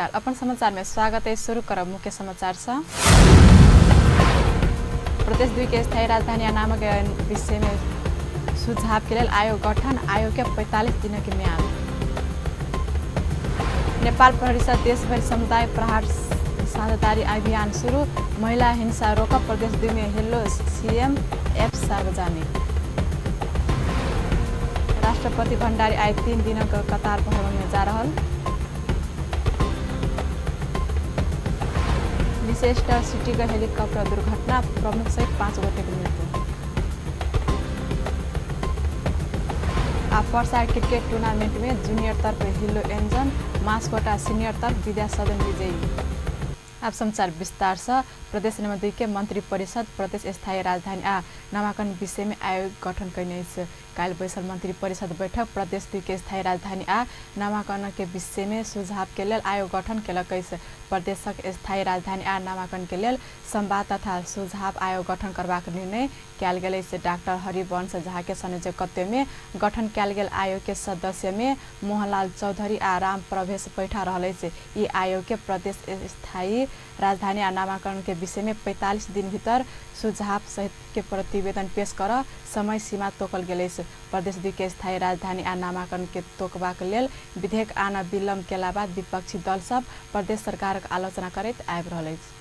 नमस्कार, अपन समाचार में स्वागत है। शुरू करब मुख्य समाचार से। प्रदेश 2 के स्थायी राजधानी नामक विषय में सुझाव के लिए आयोग गठन, आयोग के 45 दिन की म्याद। नेपाल प्रहरी देशभर समुदाय प्रहार साझेदारी अभियान शुरू, महिला हिंसा रोक प्रदेश 2 में हेलो सीएम एप सार्वजनिक। राष्ट्रपति भण्डारी आइ 3 दिनक कतार भ्रमण में जा रहा। लिसेस्टर सिटी का हेलीकॉप्टर दुर्घटना, प्रमुख सहित 5 गोटे की मृत्यु। आ पर्सा क्रिकेट टूर्नामेंट में जूनियर तर्फ हिलो एंजन, मास्कोटा सीनियर तर्फ विद्या सदन विजयी। अब समाचार विस्तार से। प्रदेश नंबर 2 के मंत्री परिषद प्रदेश स्थायी राजधानी आ नामांकन विषय में आयोग गठन कयने अछि। काल्हि बैसल मंत्री परिषद बैठक प्रदेश 2 के स्थायी राजधानी आ नामांकन के विषय में सुझाव के लेल आयोग गठन केलक अछि। प्रदेशक स्थायी राजधानी आ नामांकन के लेल संवाद तथा सुझाव आयोग गठन करबाक निर्णय कयल गेल अछि। डाक्टर हरिवंश झा के संयोजकत्व में गठन कयल गेल आयोग के सदस्य में मोहनलाल चौधरी आ राम प्रवेश पैठा रहल अछि। ई आयोग के प्रदेश स्थायी राजधानी आ नामांकन के विषय में 45 दिन भीतर सुझाव सहित के प्रतिवेदन पेश कर समय सीमा तोकल गेल अछि। प्रदेश 2 के स्थायी राजधानी आ नामांकन के तोकबाक लेल विधेयक आन विलम्ब केला बाद विपक्षी दल सब प्रदेश सरकारक आलोचना करैत आबि रहल अछि।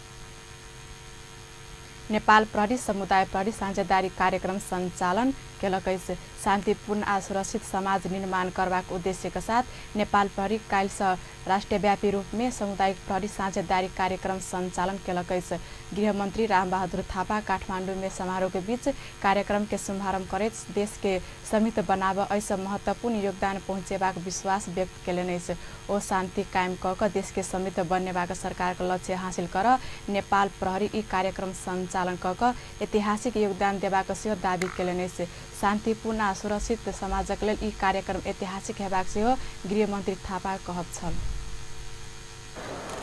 नेपाल प्रहरी समुदाय प्रहरी साझेदारी कार्यक्रम सञ्चालन केलक अछि। शान्तिपूर्ण आ सुरक्षित समाज निर्माण करबाक उद्देश्यक साथ नेपाल प्रहरी काल्हिसँ राष्ट्रव्यापी रूपमे सामुदायिक प्रहरी साझेदारी कार्यक्रम सञ्चालन केलक अछि। गृहमन्त्री रामबहादुर थापा काठमाडौँमे समारोहके बीच कार्यक्रम के शुभारम्भ करैत देश के समृद्ध बनाब एहिसँ महत्वपूर्ण योगदान पहुँचेबाक विश्वास व्यक्त केलनि अछि। ओ शान्ति कायम कऽ कऽ देश के समृद्ध बनेबाक सरकारक लक्ष्य हासिल कर नेपाल प्रहरी ई कार्यक्रम सञ्चालन कऽ कऽ ऐतिहासिक योगदान देबाक सेहो दावी केलनि अछि। शान्तिपूर्ण आ सुरक्षित समाजक लेल ई कार्यक्रम ऐतिहासिक हेबाक सेहो गृहमन्त्री थापा कहब छल।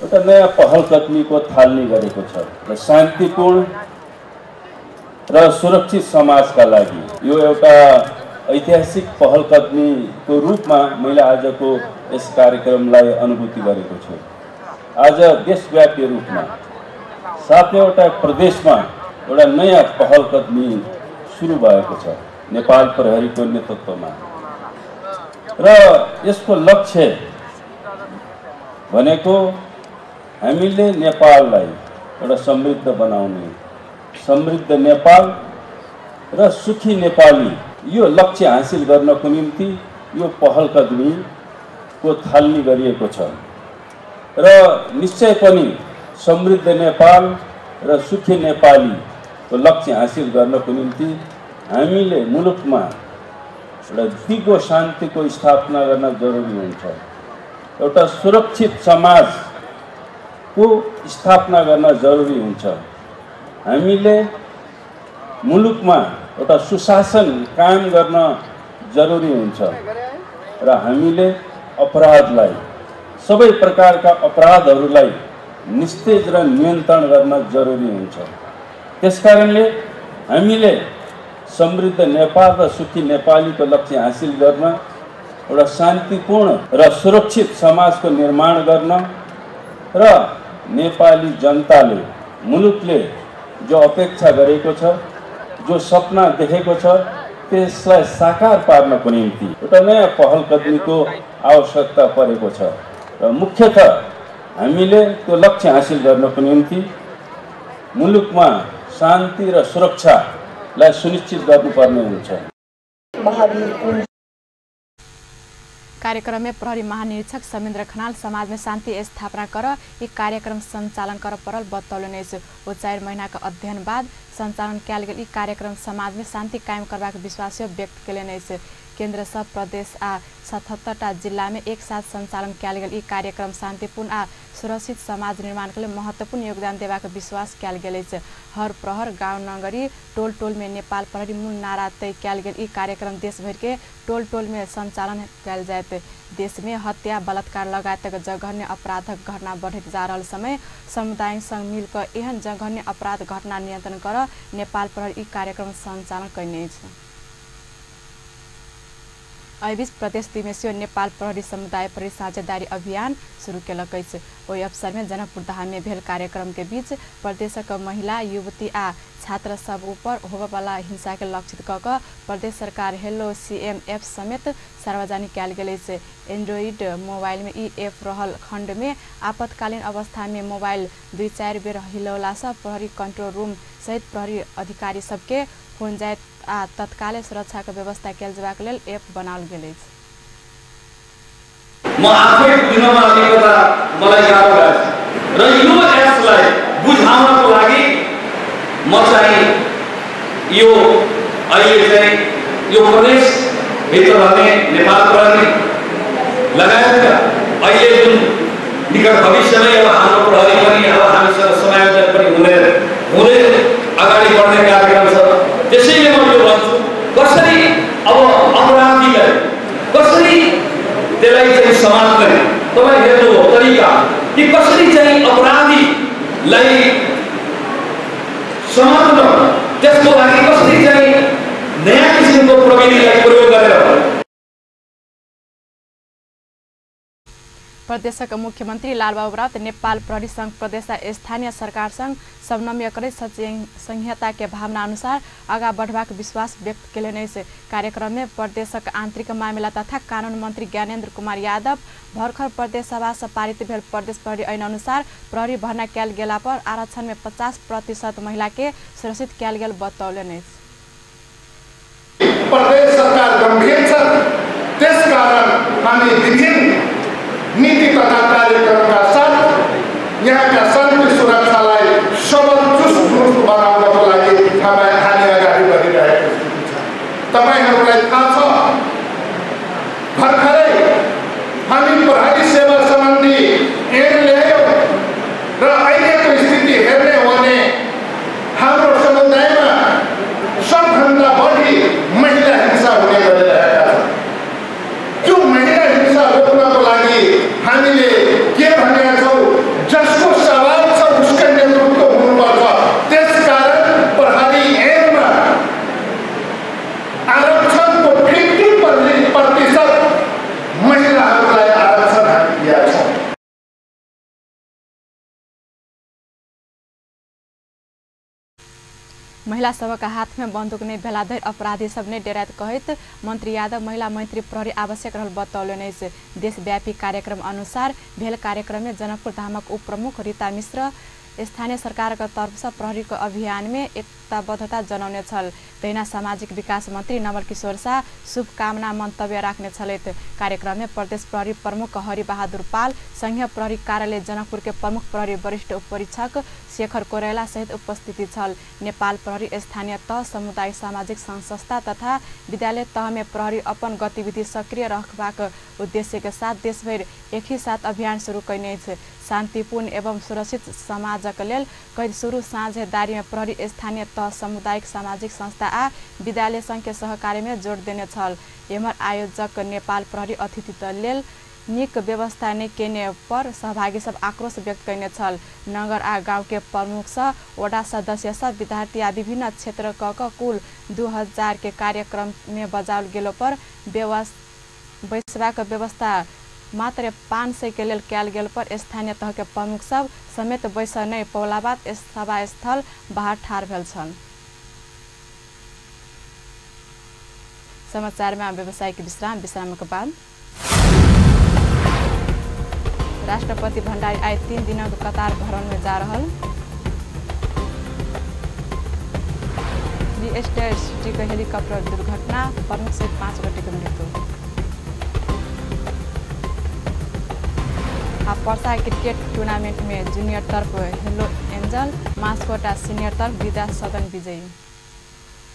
एउटा नयाँ पहल कदमीको थालनी गरेको छ र शान्तिपूर्ण र सुरक्षित समाजका लागि यो एउटा ऐतिहासिक पहल कदमीको रूपमा मैले आजको यस कार्यक्रमलाई अनुभूति गरेको छु। आज देशव्यापी रूपमा 7वटा प्रदेशमा एउटा नयाँ पहल कदमी सुरु भएको छ नेपाल प्रहरीको नेतृत्वमा र यसको लक्ष्य भनेको हामीले नेपाललाई एउटा समृद्ध बनाउने, समृद्ध नेपाल र सुखी नेपाली, यो लक्ष्य हासिल गर्नको निम्ति यो पहल कदमीको थालनी गरिएको छ र निश्चय पनि समृद्ध नेपाल र सुखी नेपालीको लक्ष्य हासिल गर्नको निम्ति हामीले मुलुकमा एउटा दिगो शान्तिको स्थापना गर्न जरुरी हुन्छ, एउटा सुरक्षित समाजको स्थापना गर्न जरुरी हुन्छ, हामीले मुलुकमा एउटा सुशासन कायम गर्न जरुरी हुन्छ र हामीले अपराधलाई, सबै प्रकारका अपराधहरूलाई निस्तेज र नियन्त्रण गर्न जरुरी हुन्छ। त्यसकारणले हामीले समृद्ध नेपाल र सुखी नेपालीको लक्ष्य हासिल गर्न, एउटा शान्तिपूर्ण र सुरक्षित समाजको निर्माण गर्न र नेपाली जनताले, मुलुकले जो अपेक्षा गरेको छ, जो सपना देखेको छ, त्यसलाई साकार पार्नको निम्ति एउटा नयाँ पहल कदमीको आवश्यकता परेको छ र मुख्यतः हामीले त्यो लक्ष्य हासिल गर्नको निम्ति मुलुकमा शान्ति र सुरक्षालाई सुनिश्चित गर्नुपर्ने हुन्छ। कार्यक्रम में प्रहरी महानिरीक्षक समेन्द्र खनाल समाज में शान्ति स्थापना कर ई कार्यक्रम सञ्चालन कर परल बतौलनि अछि। ओ 4 महीना के अध्ययन बाद सञ्चालन कयल गेल ई कार्यक्रम समाज में शान्ति कायम करबाक विश्वास व्यक्त केलनि अछि। केन्द्र सब प्रदेश आ 77टा जिला में एक साथ सञ्चालन कयल गेल ई कार्यक्रम शान्तिपूर्ण आ सुरक्षित समाज निर्माण के लेल महत्वपूर्ण योगदान देबाक विश्वास कयल गेल अछि। हर प्रहर गाउँ नगरी टोल टोल में नेपाल प्रहरी मूल नारा तय कयल गेल ई कार्यक्रम देशभर के टोल टोल में सञ्चालन कयल जायत। देश में हत्या, बलात्कार लगायतक जघन्य अपराधक घटना बढ़ैत जा रहल समय समुदाय संग मिलकर एहन जघन्य अपराध घटना नियन्त्रण कर नेपाल प्रहरी ई कार्यक्रम सञ्चालन कयने अछि। एहिबीच प्रदेश 2 नेपाल प्रहरी समुदाय प्रहरी साझेदारी अभियान शुरू केलक अछि। ओहि अवसर में जनकपुर धाम में भेल कार्यक्रम के बीच प्रदेशक महिला, युवती आ छात्र सब ऊपर होबयवला हिंसा के लक्षित क क प्रदेश सरकार हेलो सीएम ऐप समेत सार्वजनिक कयल गेल अछि। एंड्रॉइड मोबाइल में ई ऐप रहल खंड में आपातकालीन अवस्था में मोबाइल 2-4 बेर हिलौला से प्रहरी कंट्रोल रूम सहित प्रहरी अधिकारी सबके फोन जायत आ तत्काल सुरक्षा के व्यवस्था कयल जेबाक लेल ऐप बनाओल गेल अछि। म आफै बुझ्नमा अलिकता मलाई गाह्रो भएको छ र यो एप्सलाई बुझाउनको लागि म चाहिँ यो अहिले चाहिँ यो प्रदेशभित्र रहने नेपाल प्रहरी लगायतका अहिले जुन निकट भविष्यमै अब हाम्रो प्रहरी पनि अब हामीसँग समायोजन पनि हुँदै हुँदै अगाडि बढ्ने कार्यक्रम छ। त्यसैले म यो भन्छु, कसरी अब अपराधीलाई कसरी त्यसलाई चाहिँ समात्ने, तपाईँ हेर्नुभयो तरिका कि कसरी चाहिँ अपराधीलाई समात्न, त्यसको लागि कसरी चाहिँ नयाँ किसिमको प्रविधिलाई प्रयोग गरेर। प्रदेशक मुख्यमन्त्री लालबाबु राउत नेपाल प्रहरी संघ प्रदेश स्थानीय सरकारसँग समन्वय करैत संहिता के भावना अनुसार आगा बढ़बाक विश्वास व्यक्त केलनि अछि। कार्यक्रम में प्रदेशक आंतरिक मामिला तथा कानून मंत्री ज्ञानेन्द्र कुमार यादव भर्खर प्रदेश सभा से पारित भेल प्रदेश प्रहरी ऐन अनुसार प्रहरी भर्ना कयल गेला पर आरक्षण में 50% महिला के सुरक्षित कयल गेल बतौलनि अछि। प्रदेश सरकार गंभीर छ, त्यसकारण हामी विभिन्न नीति तथा कार्यक्रमका साथ यहाँका शान्ति सुरक्षालाई सबल चुस्त दुरुस्त बनाउनको लागि हामी अगाडि बढिरहेको स्थिति छ। तपाईहरूलाई थाहा छ, भर्खरै हामी प्रहरी सेवा सम्बन्धी ऐन ल्यायौँ र अहिलेको स्थिति हेर्ने हो भने हाम्रो समुदायमा सबभन्दा बढी महिला हिंसा हुने गरिरहेका छन्। त्यो महिला हिंसा रोक्नको लागि हामीले के भनेका छौँ, जसको सवाल छ उसकै नेतृत्व हुनुपर्छ। त्यसकारण प्रहरी ऐनमा आरक्षणको 50% महिलाहरूलाई आरक्षण हामी दिएका छौँ। महिला सबका हाथ में बंदूक नहीं भेला धरि अपराधी सब नहीं डेराइत कहैत मंत्री यादव महिला मैत्री प्रहरी आवश्यक रहल बतौलनि अछि। देशव्यापी कार्यक्रम अनुसार भेल कार्यक्रम में जनकपुर धामक उप प्रमुख रीता मिश्र स्थानीय सरकारक तरफ से प्रहरी को अभियान में एकताबद्धता जनौने छल। तहिना सामाजिक विकास मंत्री नवल किशोर शाह शुभकामना मंतव्य राख्ने छलथि। कार्यक्रम में प्रदेश प्रहरी प्रमुख हरिबहादुर पाल, संघीय प्रहरी कार्यालय जनकपुर के प्रमुख प्रहरी वरिष्ठ उपपरीक्षक शेखर कोइराला सहित उपस्थिति छल। नेपाल प्रहरी स्थानीय तह, समुदाय, सामाजिक संस्था तथा विद्यालय तह में प्रहरी अपन गतिविधि सक्रिय रखबाक उद्देश्य के साथ देशभरि एक ही साथ अभियान शुरू कयने अछि। शान्तिपूर्ण एवं सुरक्षित समाजक लेल कैद शुरू साझेदारी में प्रहरी स्थानीय तह, सामुदायिक, सामाजिक संस्था आ विद्यालय संघ के सहकार्य में जोड़ देने छल। एम्हर आयोजक नेपाल प्रहरी अतिथि लेल नीक व्यवस्था नहि केने पर सहभागी सब आक्रोश व्यक्त कयने छल। नगर आ गांव के प्रमुख स वडा सदस्य सब विद्यार्थी आ विभिन्न क्षेत्र क कुल 2000 के कार्यक्रम में बजाओल गेलो पर बैसबाक व्यवस्था मात्र 500 के लेल कयल गेल पर स्थानीय तह के प्रमुख सब समेत बैस नहि पौला बाद सभा स्थल बाहर ठाढ़ भेल छल। समाचार में व्यावसायिक विश्राम, विश्राम के बाद राष्ट्रपति भण्डारी आइ 3 दिनक कतार भ्रमण में जा रहल। लीसेस्टर सिटी के हेलीकॉप्टर दुर्घटना, प्रमुख सहित 5 गोटे के मृत्यु। आ पर्सा क्रिकेट टूर्नामेंट में जूनियर तरफ हेलो एंजल मास्कोट आ सीनियर तरफ विद्या सदन विजयी।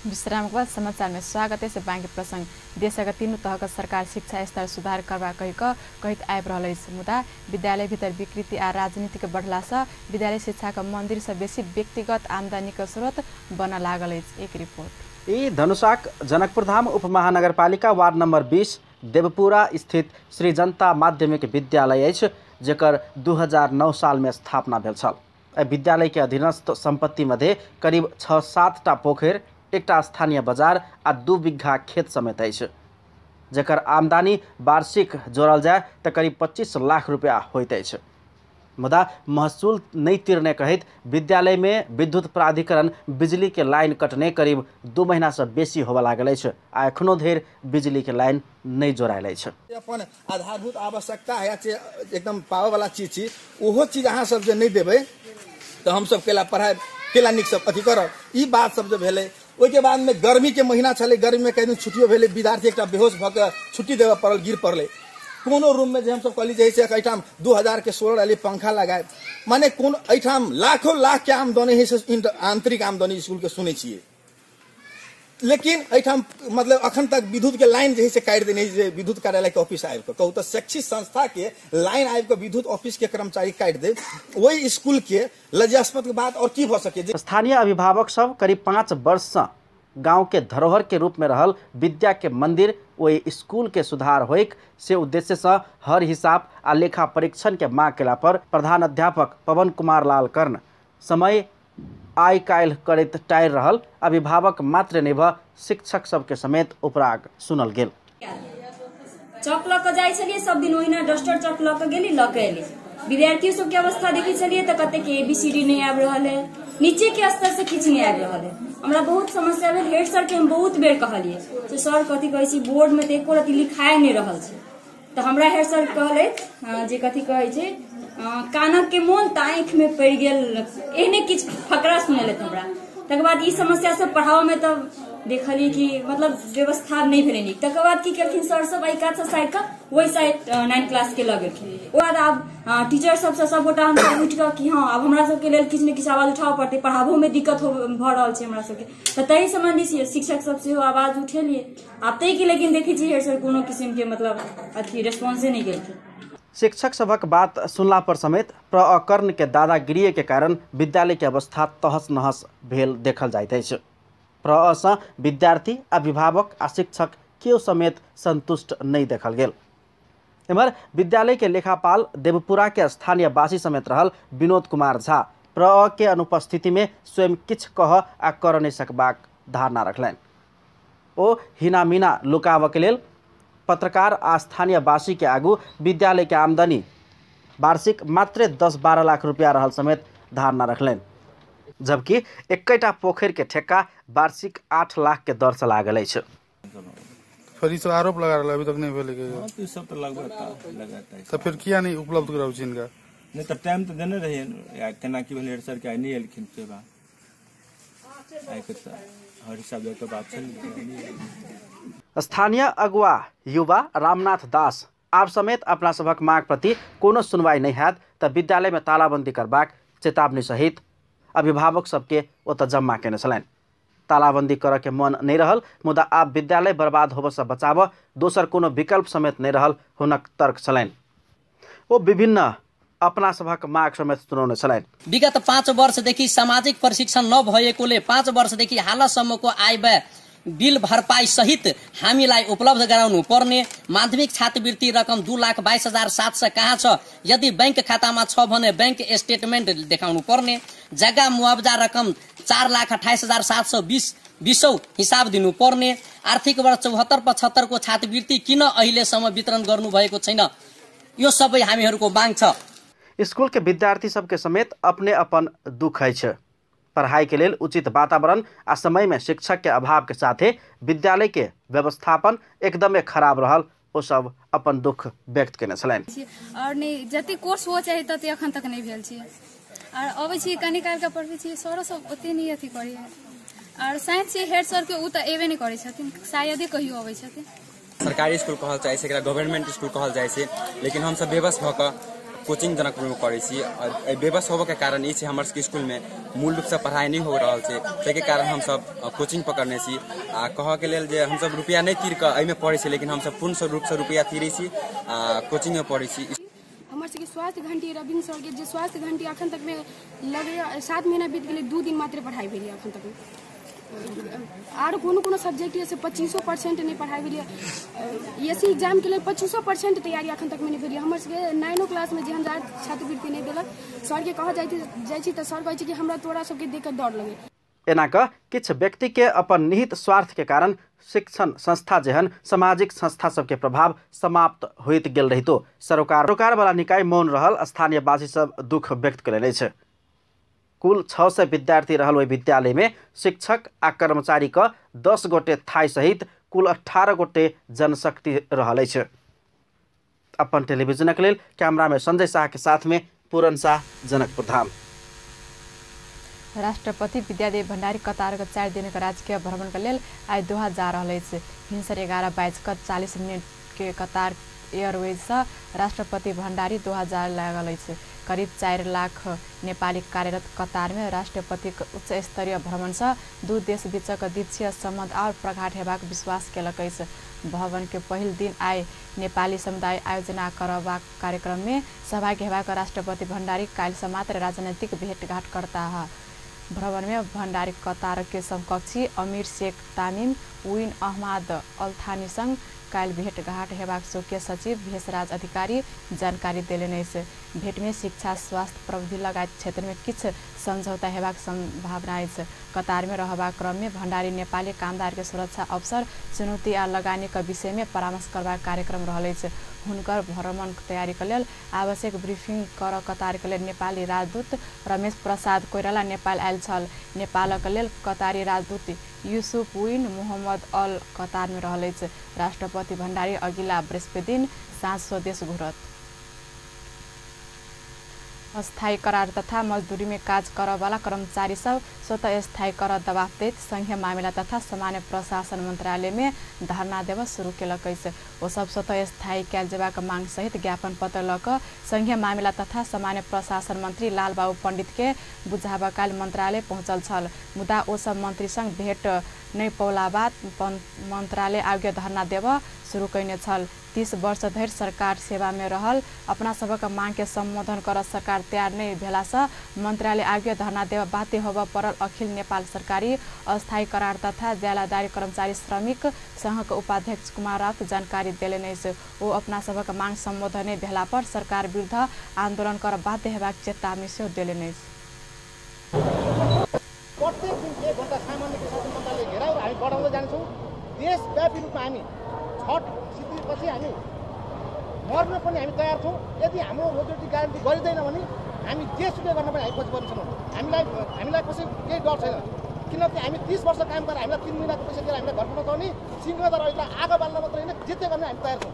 विश्राम के बाद समाचार में स्वागत है। बाँकी प्रसंग देशक तीनू तहक सरकार शिक्षा स्तर सुधार करबा कहैत आबि रहल अछि, मुदा विद्यालय भीतर विकृति आ राजनीतिक बढ़ला से विद्यालय शिक्षाक मंदिर से बेसी व्यक्तिगत आमदनीक स्रोत बनऽ लागल अछि। एक रिपोर्ट। ई धनुषाक जनकपुरधाम उपमहानगरपालिका वार्ड नंबर 20 देवपुरा स्थित श्री जनता माध्यमिक विद्यालय अछि, जेकर 2009 साल में स्थापना भेल छल। एहि विद्यालय के अधीनस्थ संपत्ति मध्ये करीब 6-7 टा पोखरि, एकटा स्थानीय बाजार आ 2 बीघा खेत समेत अछि। जकर आमदनी वार्षिक जोड़ल जाय तऽ करीब 25 लाख रुपया होइत अछि। मुदा महसूल नहि तिरने कहैत विद्यालय में विद्युत प्राधिकरण बिजली के लाइन कटने करीब 2 महीना से बेसी होबय लागल अछि आ एखनो धरि बिजली के लाइन नहि जोड़ायल अछि। अपन आधारभूत आवश्यकता है एकदम पावे वाला चीज छी, ओहो चीज अहाँ सब जे नहीं देबै तऽ हमसब केला पढ़ाइ केला नीक सब अथी करब, ई बात सब जे भेलै। ओहिके बाद में गर्मी के महीना छलै, गर्मी में कई दिन छुट्टियो भेलै, विद्यार्थी एकटा बेहोश भऽ के छुट्टी देबऽ पड़ल, गिर पड़लै। कोनो रूम में जे हमसब कहली जे से एहिठाम 2000 के सोलर वाली पंखा लगाए, माने कोन एहिठाम लाखों लाख के आमदनी है से आंतरिक आमदनी स्कूल के सुनै छियै, लेकिन एहिठाम मतलब अखन तक विद्युत के लाइन जे है से काटि देने जे विद्युत कार्यालय के ऑफिस आबि कऽ कहू तऽ शैक्षिक संस्था के लाइन आबि कऽ विद्युत ऑफिस के कर्मचारी काटि दे, ओहि स्कूल के लज्जास्पद बात और की भऽ सके। स्थानीय अभिभावक सब करीब 5 वर्ष से गांव के धरोहर के रूप में रहल विद्या के मंदिर ओहि स्कूल के सुधार होइक से उद्देश्य से हर हिसाब आ लेखा परीक्षण के मांग केला पर प्रधान अध्यापक पवन कुमार लाल कर्ण समय आइ काल्हि करैत टारि रहल अभिभावक मात्र नहि भऽ शिक्षक सबके समेत उपराग सुनल गेल। चौक लऽ कऽ जाइ छलियै सब दिन, ओहिना डस्टर चौक लऽ कऽ गेली लऽ कऽ एली। विद्यार्थियों सबके अवस्था देखै छलियै तऽ कतेक ABCD नहि आबि रहल है, नीचे के स्तर से किछु नहि आबि रहल है। हमरा बहुत समस्या भेल। हेड सर के हम बहुत बेर कहलियै जे सर कथी कहै छी बोर्ड में तऽ एको रति लिखाए नहि रहल छै, तऽ हमरा हेड सर कहलथि जे कथी कहै छै कानक के मोन तऽ आँखि में पड़ि गेल, एहने किछु फकरा सुनेलथि हमरा। तकर बाद ई समस्या सब पढ़ाबऽ में तऽ देखलियै कि मतलब व्यवस्था नहि भेलै नीक। तकर बाद की केलखिन सर सब एहि कात से साइड कऽ ओहि साइड 9 क्लास के लऽ गेलखिन। ओकर बाद आब टीचर सबसँ सबगोटा हमसब उठि कऽ कि हँ आब हमरा सबके लेल किछु ने किछु आवाज उठाबऽ पड़तै, पढ़ाबोमे दिक्कत भऽ रहल छै हमरा सबके, तऽ ताहि सम्बन्धी शिक्षक सब सेहो आवाज उठेलियै। आब ताहिके लेकिन देखै छियै हेड सर कोनो किसिमके मतलब अथी रेस्पॉन्से नहि केलखिन। शिक्षक सभक बात सुनला पर समेत प्रकर्ण के दादागिरी के कारण विद्यालय के अवस्था तहस नहस भेल देखल जाइत अछि। प्र सँ विद्यार्थी, अभिभावक आ शिक्षक केओ समेत संतुष्ट नहीं देखल गेल। एम्हर विद्यालय के लेखापाल देवपुरा के स्थानीय वासी समेत रहल विनोद कुमार झा प्र के अनुपस्थिति में स्वयं किछु कह आ कर नहीं सकबाक धारणा रखलनि। ओ हिनामीना लुकाबऽ के लेल पत्रकार आ स्थानीय वासी के आगू विद्यालय के आमदनी वार्षिक मात्र 10-12 लाख रुपया रहल समेत धारणा रखलनि, जबकि 21टा पोखरि के ठेक्का वार्षिक 8 लाख के दर से लागल अछि। फिर ई सब आरोप लगा रहल अभी तक नहीं भेलै के। हां, तो सब तो लगभग तो फिर किया नहीं उपलब्ध कराउ छी इनका? नहीं तो टाइम तो देने रहिए या केना की भेलै सर के नहीं एलखिन से बात आइ के हर हिसाब के बात छै। स्थानीय अगुआ युवा रामनाथ दास आब समेत अपना सभक मांग प्रति कोनो सुनवाई नहीं हैत तऽ विद्यालय में तालाबंदी करबाक चेतावनी सहित अभिभावक सबके ओतऽ जम्मा केने छलनि। तालाबंदी करऽ के मन नहीं रहल, मुदा आब विद्यालय बर्बाद होबऽ से बचाबऽ दोसर कोनो विकल्प समेत नहीं रहल हुनक तर्क छलनि। ओ विभिन्न अपना सभक माग समेत सुनौने छलनि। विगत 5 वर्षदेखि सामाजिक प्रशिक्षण नभएकोले 5 वर्षदेखि हालसम्मको आय व्यय बिल भरपाई सहित हामीलाई उपलब्ध गराउनु पर्ने माध्यमिक छात्रवृत्ति रकम 2,22,700 कहाँ छ? यदि बैंक खातामा छ भने बैंक स्टेटमेन्ट देखाउनु पर्ने, जग्गा मुआवजा रकम 4,28,720 बिसौ हिसाब दिनु पर्ने, आर्थिक वर्ष 74-75 को छात्रवृत्ति किन अहिलेसम्म वितरण गर्नु भएको छैन? यो सबै हामीहरूको माग छ। स्कूल के विद्यार्थी सबके समेत अपने अपन दुख अछि। पढ़ाई के लेल उचित वातावरण आ समय में शिक्षक के अभाव के साथे विद्यालय के व्यवस्थापन एकदमे खराब रहल ओ सब अपन दुख व्यक्त केने छलनि। और नहीं जते कोर्स हो चाही तते अखन तक नहीं भेल छै। और अबै छी कनी काल के पढ़बै छी, सरो सब ओते नहीं अथी करै। और साइंस छै हेड सर के उ त एबे नहीं करै छथिन, शायदे कहियो अबै छथिन। सरकारी स्कूल कहल जाइ छै, एकरा गवर्नमेंट स्कूल कहल जाइ छै, लेकिन हम सब बेबस भऽ कऽ कोचिंग जनकपुर में करै छी। बेबस होबऽ के कारण ई छै हमर सबके स्कूल में मूल रूप से पढ़ाई नहीं हो रहल छै, ताहिके कारण हमसब कोचिंग पकड़ने छी। आ कहऽ के लेल जे हमसब रुपया नहीं तीर कऽ एहिमे पढ़ै छी, लेकिन हमसब पूर्ण रूप से रुपया तीरै छी आ कोचिंग में पढ़ै छी। हमर सबके स्वास्थ्य घंटी रविन्द्र सर के जे स्वास्थ्य घंटी अखन तक में लगैया 7 महीना बीत गेलै, 2 दिन मात्र पढ़ाई भेलै अखन तक में। आर कोनो कोनो सब्जेक्ट से 25% नहीं पढ़ाई भेलै। एस एग्जाम के लेल 25% तैयारी अखन तक में नहीं भेलै। हमर सबके 9 क्लास में जेहन छात्रवृत्ति नहीं देलक, सर के कहऽ जाइ छी तऽ सर कहै छै कि हमरा तोरा सबके देख कऽ डर लगै। एना क किछु व्यक्ति के अपन निहित स्वार्थ के कारण शिक्षण संस्था जेहन सामाजिक संस्था सबके प्रभाव समाप्त होइत गेल रहितो सरोकार वाला निकाय मौन रहल स्थानीयवासी सब दुख व्यक्त कयलनि अछि। कुल 600 विद्यार्थी रहल ओहि विद्यालय में शिक्षक आ कर्मचारी क 10 गोटे थाई सहित कुल 18 गोटे जनशक्ति रहल अछि। अपन टेलीविजनक लेल कैमरा में संजय शाह के साथ में पूरन शाह, जनकपुर धाम। राष्ट्रपति विद्यादेवी भण्डारी कतारक 4 दिनक राजकीय भ्रमणक लेल आइ दोहा जा रहल अछि। भिनसर 11:40 के कतार एयरवेजसँ राष्ट्रपति भण्डारी दोहा जा लागल अछि। करीब 4 लाख नेपाली कार्यरत कतारमे राष्ट्रपतिक उच्च स्तरीय भ्रमणसँ दू देश बीचक द्विपक्षीय सम्बन्ध आओर प्रगाढ़ हेबाक विश्वास केलक अछि। भवन के पहिल दिन आइ नेपाली समुदाय आयोजना करबाक कार्यक्रममे सहभागी हेबाक राष्ट्रपति भण्डारी काल्हिसँ मात्र राजनैतिक भेटघाट करताह। भ्रमणमे भण्डारी कतार के समकक्षी अमीर शेख तामिम विन अहमद अल थानी काल्हि भेटघाट हेबाक स्वकीय सचिव भेषराज अधिकारी जानकारी देलनि अछि। भेटमे शिक्षा, स्वास्थ्य, प्रविधि लगायत क्षेत्रमे किछु सम्झौता हेबाक सम्भावना अछि। कतारमे रहबाक क्रममे भण्डारी नेपाली कामदारके सुरक्षा, अवसर, चुनौती आ लगानीक विषयमे परामर्श करबाक कार्यक्रम रहल अछि। हुनकर भ्रमण तयारीक लेल आवश्यक ब्रिफिङ कर कतारके लेल नेपाली राजदूत रमेश प्रसाद कोइराला नेपाल आयल छल। नेपालक लेल कतारी राजदूत यूसुफ विन मोहम्मद अल कतारमे रहल अछि। राष्ट्रपति भण्डारी अगिला बृहस्पति दिन साँझ स्वदेश घुरत। अस्थायी करार तथा मजदूरी में काज करऽवाला कर्मचारी सब स्वतः स्थायी कर दबाव दैत संघीय मामिला तथा सामान्य प्रशासन मंत्रालय में धरना देब शुरू केलक अछि। ओ सब स्वतः स्थायी कयल जेबाक मांग सहित ज्ञापन पत्र लऽ कऽ संघीय मामिला तथा सामान्य प्रशासन मंत्री लालबाबू पंडित के बुझाबऽ काल मंत्रालय पहुँचल छल। मुदा ओ सब मंत्री संग भेट नहि पौला बाद मंत्रालय आगे धरना देब शुरू कयने छल। 30 वर्ष धरि सरकार सेवा में रहल अपना सबक मांग के सम्बोधन कर सरकार तैयार नहीं भेलासँ मंत्रालय आगे धरना देब बाध्य होबऽ पड़ल। अखिल नेपाल सरकारी अस्थायी करार तथा ज्यालादारी कर्मचारी श्रमिक संघक उपाध्यक्ष कुमार राउत जानकारी देलनि अछि। ओ अपना सबक मांग सम्बोधन नहि भेला पर सरकार विरुद्ध आंदोलन कर बाध्य हेबाक चेतावनी सेहो देलनि अछि। प्रत्येक दिन 1 घण्टा सामान्य प्रशासन मन्त्रालय घेराउ हामी बढाउँदै जान्छौँ। देशव्यापी रूपमा हामी छठ सिद्धिपछि हामी मर्न पनि हामी तयार छौँ। यदि हाम्रो रोजीरोटी ग्यारेन्टी गरिँदैन भने हामी जेसुकै गर्न पनि हामी पछि पर्नेछौँ। हामीलाई कसै केही डर छैन, किनकि हामी 30 वर्ष काम गरेर हामीलाई 3 महिनाको पैसा दिएर हामीलाई घर पठाउँछ भने सिंहदरबार आगो बाल्न मात्रै होइन, जित्दै गर्ने हामी तयार छौँ।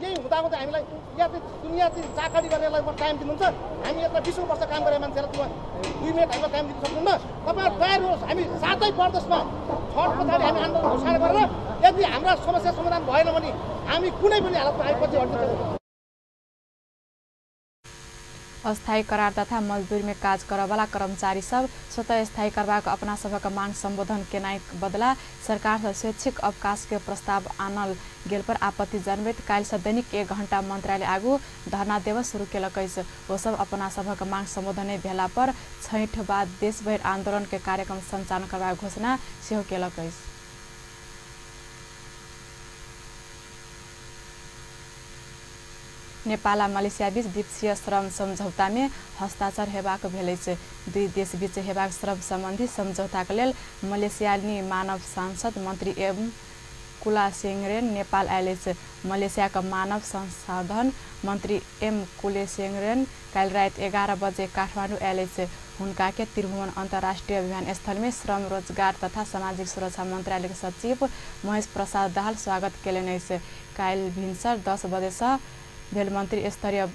यही हुँदा हुँदा हामीलाई या चाहिँ दुनियाँ चाहिँ चाकडी गर्नेलाई टाइम दिनुहुन्छ। हामी यत्र 20 वर्ष काम गरेर मान्छेलाई 2 मिनट हामीलाई टाइम दिन सक्नुहुन्न। तपाईँहरू तयार हुनुहोस्। हामी 7 प्रदेशमा छठ पछाडि हामी आन्दोलन घोषणा गरेर यदि हाम्रा समस्या समाधान भएन भने हामी कुनै पनि हालतमा हामी पछि हट्नेछौँ। अस्थायी करार तथा मजदूरी में काज करऽवाला कर्मचारी सब स्वतः स्थायी करबाक अपना सबक मांग सम्बोधन केनाइ बदला सरकार सँ स्वैच्छिक अवकाश के प्रस्ताव आनल गेल पर आपत्ति जनबैत काल्हिसँ दैनिक 1 घण्टा मंत्रालय आगू धरना देब शुरू केलक अछि। ओ सब अपना सबक मांग सम्बोधन नहि भेला पर छठि बाद देशभरि आंदोलन के कार्यक्रम सञ्चालन करबाक घोषणा सेहो केलक अछि। नेपाल आ मलेसिया बीच द्विपक्षीय श्रम सम्झौता में हस्ताक्षर हेबाक भेल अछि। दुई देश बीच हेबाक श्रम सम्बन्धी सम्झौताक लेल मलेसियाली मानव सांसद मंत्री एम कुलासेंगरेन नेपाल आयल अछि। मलेसियाक मानव संसाधन मंत्री एम कुलेसेंगरेन काल्हि राति 11 बजे काठमाडौँ आयल अछि। हुनका के त्रिभुवन अन्तर्राष्ट्रिय विमानस्थल में श्रम रोजगार तथा सामाजिक सुरक्षा मंत्रालय के सचिव महेश प्रसाद दाहाल स्वागत केलनि अछि। काल्हि भिनसर 10 बजेसँ भेल मंत्री स्तरीय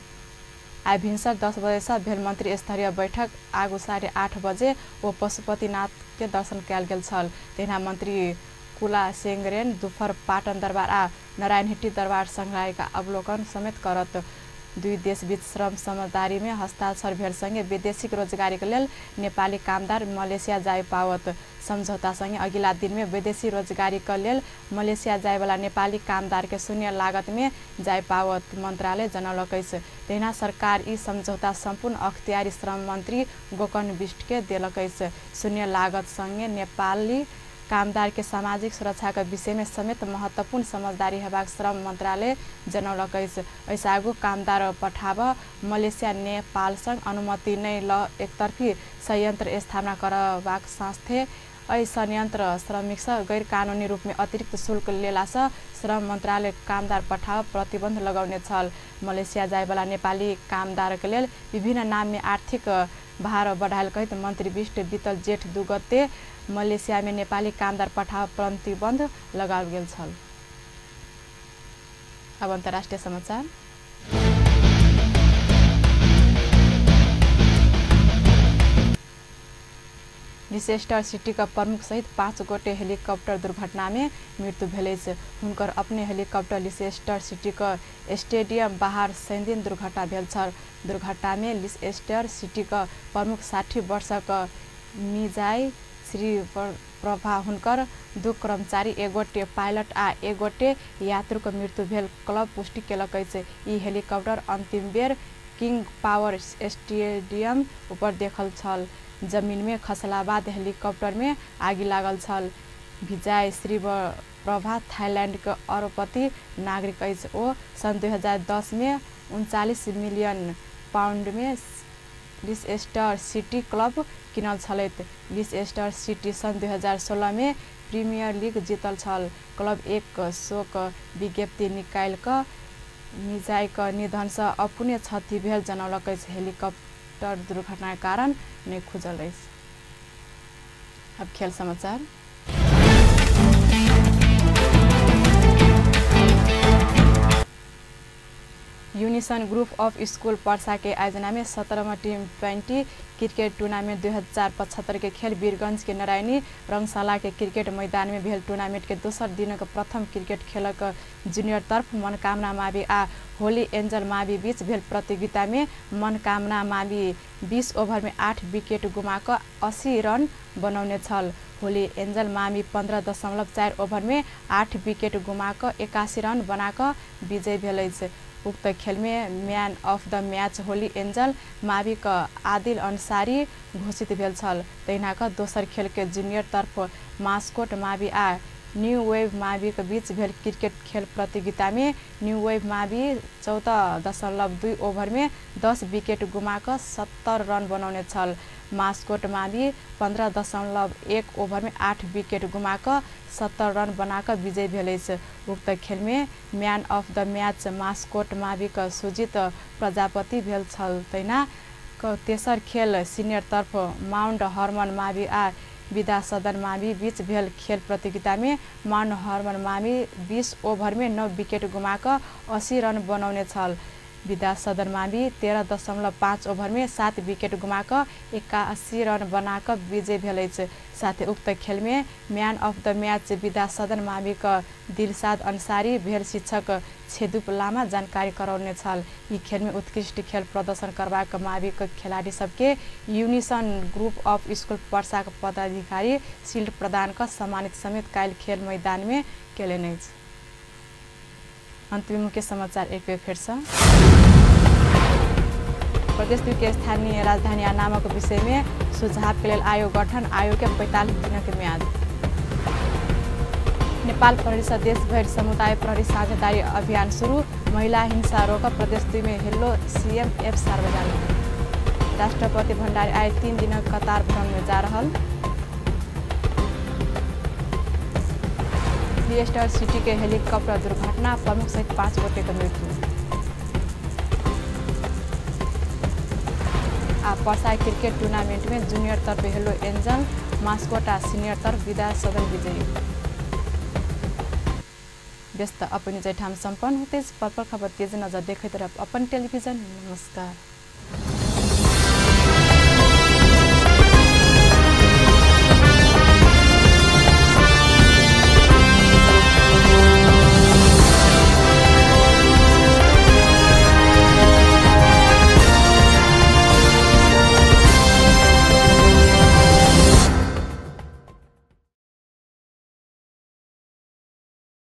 आइ भिनसर 10 बजेसँ भेल मंत्री स्तरीय बैठक आगू 8:30 बजे ओ पशुपतिनाथ के दर्शन कयल गेल छल। तहिना मंत्री कुलासेंगरेन दुपहर पाटन दरबार आ नारायणहिटी दरबार संग्रहालयका अवलोकन समेत करत। दुई देश बीच श्रम समझदारी में हस्ताक्षर भेल सँगै वैदेशिक रोजगारीको लेल नेपाली कामदार मलेसिया जाय पावत। सम्झौतासँगै अगिला दिनमे विदेशी रोजगारीको लेल मलेसिया जायवाला नेपाली कामदारके शून्य लागतमे जाय पावत मन्त्रालय जनौलक अछि। तहिना सरकार ई सम्झौता सम्पूर्ण अख्तियारी श्रम मन्त्री गोकर्ण विष्टके देलक अछि। शून्य लागतसँगै नेपाली कामदार के सामाजिक सुरक्षा के विषय में समेत महत्वपूर्ण समझदारी हेबाक श्रम मंत्रालय जनौलक अछि। एहिसँ आगू कामदार पठाब मलेशिया नेपाल संग अनुमति नहि ल एकतर्फी संयंत्र स्थापना करबाक साथे एहि संयंत्र श्रमिक सँ गैरकानूनी रूप में अतिरिक्त शुल्क लेलासँ श्रम मंत्रालय कामदार पठाव प्रतिबंध लगौने छल। मलेशिया जायवला नेपाली कामदारक लेल विभिन्न नाम में आर्थिक भार बढ़ायल कहैत मंत्री विष्ट बीतल जेठ 2 गते मलेशिया में नेपाली कामदार पठाव प्रतिबंध लगाओल गेल छल। अब अंतर्राष्ट्रीय समाचार। लिसेस्टर सिटी का प्रमुख सहित 5 गोटे हेलीकॉप्टर दुर्घटना में मृत्यु भेल अछि। हुनकर अपने हेलीकॉप्टर लिसेस्टर सिटी का स्टेडियम बाहर शनिदिन दुर्घटना भेल छल। दुर्घटना में लिसेस्टर सिटी का प्रमुख 60 वर्षक मिजाई श्री प्रभा हुनकर 2 कर्मचारी, 1 गोटे पायलट आ 1 गोटे यात्रुक मृत्यु भेल क्लब पुष्टि केलक अछि। ई हेलीकॉप्टर अंतिम बेर किंग पावर स्टेडियम ऊपर देखल छल। जमीन में खसला बाद हेलीकॉप्टर में आगि लागल छल। विजय श्री प्रभा थाईलैंड के अरबपति नागरिक अछि। ओ सन् 2010 में 39 मिलियन पाउंड में लिसेस्टर सिटी क्लब किनल छलथि। लिसेस्टर सिटी सन् 2016 में प्रीमियर लीग जीतल छल। क्लब एक शोक विज्ञप्ति निकालि कऽ मिजाई के निधन से अपूर्ण क्षति भेल जनौलक अछि। हेलीकॉप्टर दुर्घटना के कारण नहीं खुजल अछि। अब खेल समाचार। Unison group of school Parsa के आयोजना में 17वां टीम 20 क्रिकेट टूर्नामेंट 2075 के खेल वीरगंज के नारायणी रंगशाला के क्रिकेट मैदान में भेल। टूर्नामेंट के दोसर दिनक प्रथम क्रिकेट खेलक जूनियर तरफ मनकामना मावि आ होली एंजल मावि बीच भेल प्रतियोगिता में मनकामना मावि 20 ओभर में 8 विकेट गुमा कऽ 80 रन बनौने छल। होली एंजल मावि 15.4 ओभर में 8 विकेट गुमा कऽ 81 रन बना कऽ विजयी भेल अछि। उक्त खेल में man of the match Holy Angel Mavi क आदिल अंसारी घोषित भेल छल। तहिना क दोसर खेल के जूनियर तरफ मास्कोट मावि आ न्यू वेव मावि के बीच भेल क्रिकेट खेल प्रतियोगिता में न्यू वेव मावि 14.2 ओभर में 10 विकेट गुमा कऽ 70 रन बनौने छल। मास्कोट मावि 15.1 ओभर में 8 विकेट गुमा कऽ 70 रन बना कऽ विजयी भेल अछि। उक्त खेल में man of the match Mascot Mavi क सुजीत प्रजापति भेल छल। तहिना क तेसर खेल सीनियर तरफ माउंट हरमन मावि आ विदा सदन मावि बीच भेल खेल प्रतियोगिता में माउंट हरमन मावि 20 ओभर में 9 विकेट गुमा कऽ 80 रन बनौने छल। विदा सदन मावि 13.5 ओभर में 7 विकेट गुमा कऽ 81 रन बना कऽ विजयी भेल अछि। साथै उक्त खेल में man of the match Bida Sadan Mavi क दिलसाद अंसारी भेल शिक्षक छेदुप लामा जानकारी करौने छल। ई खेल में उत्कृष्ट खेल प्रदर्शन करबाक मावि क खेलाड़ी सबके unison group of school Parsa के पदाधिकारी शील्ड प्रदान क सम्मानित समेत काल्हि खेल मैदान में केलनि अछि। अंत में मुख्य समाचार एक बेर फेर से। प्रदेश 2 के स्थानीय राजधानी आ नामक विषय में सुझाव के लेल आयोग गठन, आयोग के 45 दिनक म्याद। नेपाल प्रहरी सँ देशभरि समुदाय प्रहरी साझेदारी अभियान शुरू, महिला हिंसा रोक प्रदेश 2 में हेलो सीएमएफ सार्वजनिक। राष्ट्रपति भण्डारी आइ 3 दिनक कतार भ्रमण में जा रहल। लिसेस्टर सिटी के हेलीकॉप्टर दुर्घटना, प्रमुख सहित 5 गोटे के मृत्यु। आ पर्सा क्रिकेट टूर्नामेंट में जूनियर तरफ हेलो एंजल मास्कोट आ सीनियर तरफ विदा सदन विजयी। व्यस्त अपने जैठाम सम्पन्न होते पल पल खबर तेज नजर देखैत रहब अपन टेलीविजन। नमस्कार।